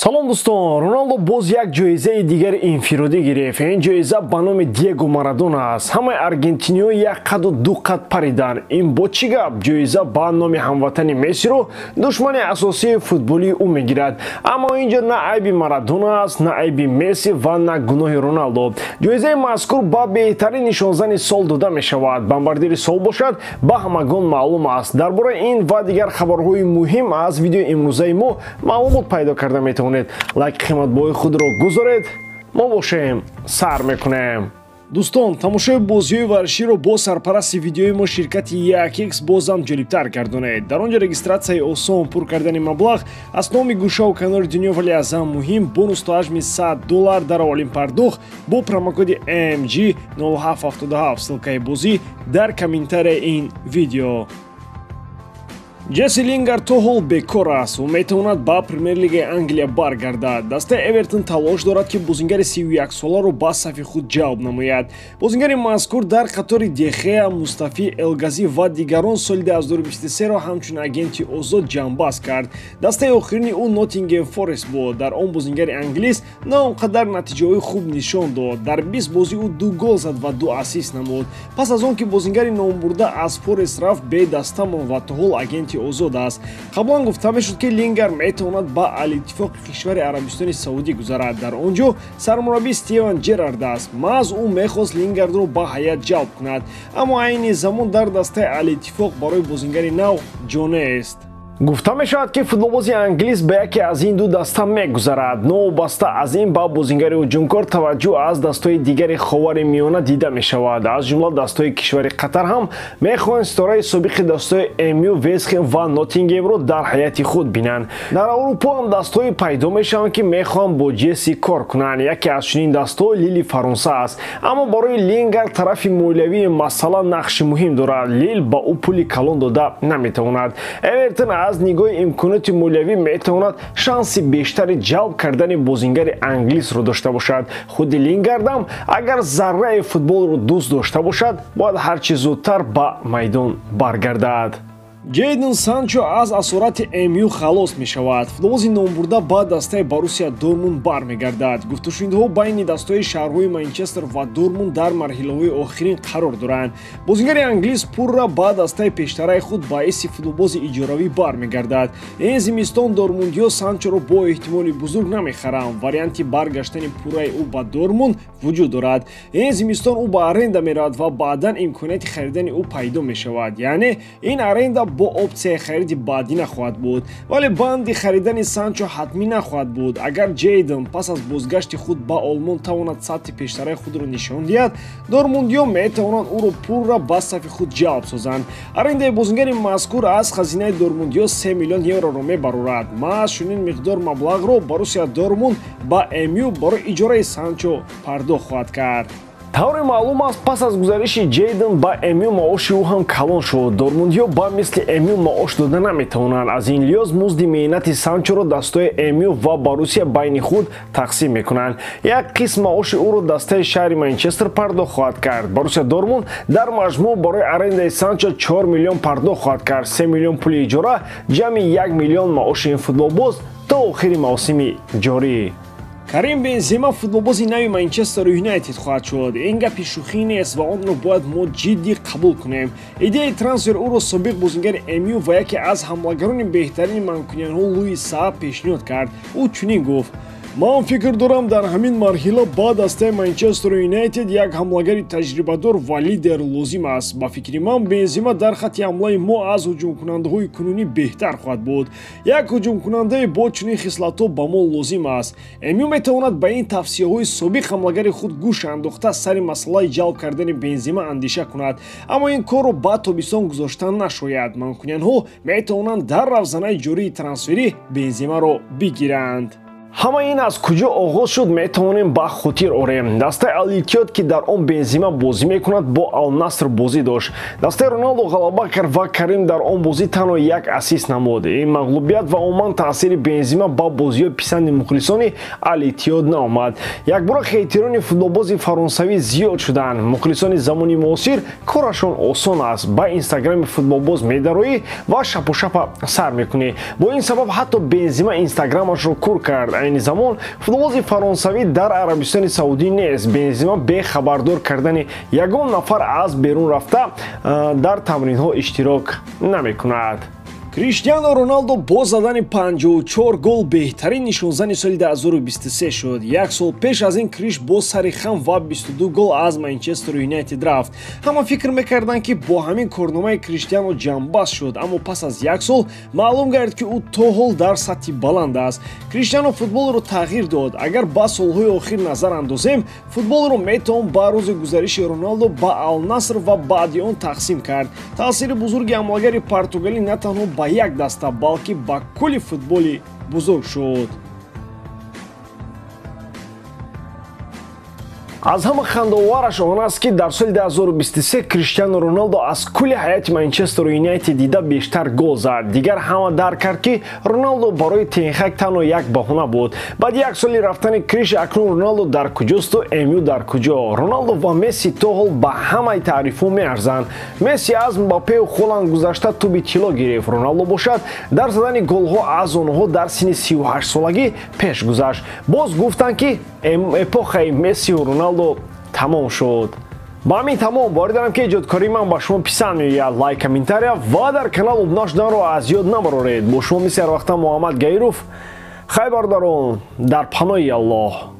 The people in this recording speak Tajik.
Салом дӯстон, Роналдо боз як ҷоизаи дигари инфиродӣ гирифт. Ин ҷоиза ба номи Диего Марадона аст. Ҳамаи аргентиниҳо як қаду ду қад париданд. Ин бо чӣ гап? Ҷоиза ба номи ҳамватани Мессиро душмани асосии футболии ӯ мегирад. Аммо ин ҷо на айби Марадона аст, на айби Месси ва на гуноҳи Роналдо. Ҷоизаи мазкур ба беҳтарин нишонзани сол дода мешавад. Бомбардири сол бошад, ба ҳамагон маълум аст. Дар бораи ин ва дигар хабарҳои муҳим аз видеои имрӯзаи мо маълумот пайдо карда метавонед. Лайк қиматбоҳои худро гузоред, мо бошем сар мекунем. Дӯстон, тамошои бозиҳои варзиширо бо сарпарасти видеои мо ширкати 1x бозам ҷолибтар гардонед. Дар он ҷо регистратсияи осон, пур кардани маблағ аз номи гӯшаву канори дунё, вале аз ҳам муҳим бонус то ҳаҷми $100 дар аввалин пардохт бо промокоди MG 0777. Ссылкаи бозӣ дар комментарияи ин видео. Ҷесси Лингард то ҳол бекор аст. Ӯ метавонад ба Премер-лигаи Англия баргардад. Дастаи Эвертон талош дорад, ки бозингари 31-соларо ба сафи худ ҷалб намояд. Бозингари мазкур дар қатори Дехеа, Мустафи Элгазӣ ва дигарон соли 2023-ро ҳамчун агенти озод ҷамъбаст кард. Дастаи охирини ӯ Ноттингем Форест буд. Дар он бозингари англис на он қадар натиҷаҳои хуб нишон дод. Дар 20 бозӣ ӯ 2 гол зад ва 2 ассист намуд. Пас аз он ки бозингари номбурда аз Форест рафт, бедаста монд ва то ҳол агенти озод аст. Қаблан гуфта мешуд, ки Лингар метавонад ба Алиттифоқи кишвари Арабистони Саудӣ гузарад. Дар он ҷо сармураббӣ Стивен Джерард аст. Маҳз ӯ мехост Лингардро ба ҳайат ҷалб кунад, аммо айни замон дар дастаи Алиттифоқ барои бозингари нав ҷо нест. Гуфта мешавад, ки футболбози англис ба яке аз ин ду даста мегузарад. Новобаста аз ин ба бозингари ҳуҷумкор таваҷҷӯҳ аз дастҳои дигари Ховари Миёна дида мешавад. Аз ҷумла дастҳои кишвари Қатар ҳам мехоҳанд ситораи собиқи дастҳои МЮ, Вестхем ва Ноттингемро дар ҳайати худ бинанд. Дар Аврупо ҳам дастҳое пайдо мешаванд, ки мехоҳанд бо Ҷесси кор кунанд. Яке аз чунин дастҳо Лили Фаронса аст. Аммо барои Лингар тарафи молиявии масъала нақши муҳим дорад. Лил ба ӯ пули калон дода наметавонад. Эвертон аз нигоҳи имконоти молиявӣ метавонад шанси бештари ҷалб кардани бозингари англисро дошта бошад. Худи Лингардам агар зарраи футболро дӯст дошта бошад, бояд ҳарчи зудтар ба майдон баргардад. Ҷейден Санчо аз асорати МЮ халос мешавад. Футболбози номбурда ба дастаи Боруссия Дортмунд бармегардад. Гуфтушунидҳо байни дастаҳои шаҳрҳои Манчестер ва Дортмунд дар марҳилаҳои охирин қарор доранд. Бозингари англис пурра ба дастаи пештараи худ ба ҳайси футболбози иҷоравӣ бармегардад. Ин зимистон дортмундиҳо Санчоро бо эҳтимоли бузург намехаранд. Варианти баргаштани пурраи ӯ ба Дортмунд вуҷуд дорад. Ин зимистон ӯ ба аренда меравад ва баъдан имконияти харидани ӯ пайдо мешавад. Яъне ин аренда бо опсияи хариди баъдӣ нахоҳад буд. Вале банди харидани Санчо ҳатмӣ нахоҳад буд. Агар Ҷейден пас аз бозгашти худ ба Олмон тавонад сатҳи пештараи худро нишон диҳад, дортмундиҳо метавонанд ӯро пурра ба сафи худ ҷалб созанд. Арендаи бозингари мазкур аз хазинаи дортмундиҳо 3 миллион евроро мебарорад. Маҳз чунин миқдор маблағро Боруссия Дортмунд ба МЮ барои иҷораи Санчо пардохт хоҳад кард. Тавре маълум аст, пас аз гузариши Ҷейден ба МЮ маоши ӯ ҳам калон шуд. Дортмундиҳо ба мисли МЮ маош дода наметавонанд. Аз ин лиҳоз музди меҳнати Санчоро дастаҳои МЮ ва Боруссия байни худ тақсим мекунанд. Як қисм маоши ӯро дастаи шаҳри Манчестер пардохт хоҳад кард. Боруссия Дортмунд дар маҷмӯъ барои арендаи Санчо 4 миллион пардохт хоҳад кард. 3 миллион пули иҷора, ҷамъи 1 миллион маоши ин футболбоз то охири мавсими ҷорӣ. Карим Бензема футболбози нави Манчестер Юнайтед хоҳад шуд. Ин гапи шӯхӣ нест ва онро бояд мо ҷиддӣ қабул кунем. Идеяи трансфер ӯро собиқ бозингари МЮ ва яке аз ҳамлагарони беҳтарини манкуниянҳо Луис Саа пешниҳод кард. Ӯ чунин гуфт: ман фикр дорам, дар ҳамин марҳила ба дастаи Манчестер Юнайтед як ҳамлагари таҷрибадор ва лидер лозим аст. Ба фикри ман, Бензема дар хатти ҳамлаи мо аз ҳуҷумкунандаҳои кунунӣ беҳтар хоҳад буд. Як ҳуҷумкунандае бо чунин хислатҳо ба мо лозим аст. МЮ метавонад ба ин тавсияҳои собиқ ҳамлагари худ гӯш андохта сари масъалаи ҷалб кардани Бензема андеша кунад, аммо ин корро ба тобистон гузоштан нашояд. Манкуниянҳо метавонанд дар равзанаи ҷории трансферӣ Бенземаро бигиранд. Ҳама ин аз куҷо оғоз шуд, метавонем ба хотир орем. Дастаи Ал-Иттиҳод, ки дар он Бензема бозӣ мекунад, бо Ал-Наср бозӣ дошт. Дастаи Роналдо ғалаба кард ва Карим дар он бозӣ танҳо як ассист намуд. Ин мағлубият ва умуман таъсири Бензема ба бозиҳои писанди мухлисони Ал-Иттиҳод наомад. Якбора хейтирони футболбози фаронсавӣ зиёд шуданд. Мухлисони замони муосир корашон осон аст. Ба инстаграми футболбоз медароӣ ва шапу-шапа сар мекунӣ. Бо ин сабаб ҳатто Бензема инстаграмашро кур кард. Айни замон футболбози фаронсавӣ дар Арабистони Саудӣ нест. Бензима бе хабардор кардани ягон нафар аз берун рафта дар тамринҳо иштирок намекунад. Криштиану Роналдо бо задани 54 гол беҳтарин нишонзани соли 2023 шуд. Як сол пеш аз ин Криш бо сари хам ва 22 гол аз Манчестер Юнайтед рафт. Ҳама фикр мекарданд, ки бо ҳамин корномаи Криштиану ҷамъбаст шуд, аммо пас аз як сол маълум гардид, ки ӯ то ҳол дар сатҳи баланд аст. Криштиану футболро тағйир дод. Агар ба солҳои охир назар андозем, футболро метавон ба рӯзи гузариши Роналдо ба Ал-Наср ва баъди он тақсим кард. Таъсири бузурги ҳамлагари португалӣ на танҳо ба як даста, балки ба кулли футболи бузург шуд. Аз ҳама хандаовараш он аст, ки дар соли 2023 Криштиану Роналдо аз кулли ҳайати Манчестер Юнайтед дида бештар гол зад. Дигар ҳама дарк кард, ки Роналдо барои Тенхак танҳо як баҳона буд. Баъди як соли рафтани Криш акнун Роналдо дар куҷосту МЮ дар куҷо? Роналдо ва Месси то ҳол ба ҳамаи таърифҳо меарзанд. Месси аз Мбаппеу Холанд гузашта туби тилло гирифт. Роналдо бошад, дар задани голҳо аз онҳо дар синни 38 солагӣ пеш гузашт. Боз гуфтанд, ки эпохаи Мессиу Роналдо тамом шуд. Ба ҳамин тамом. Боварӣ дорам, ки эҷодкории ман ба шумо писанд меояд. Лайк, комментария ва дар канал обуна шуданро аз ёд набароред. Бо шумо мисли ҳарвақта Муҳаммад Гаиров. Хайр, бародарон, дар паноҳи Аллоҳ.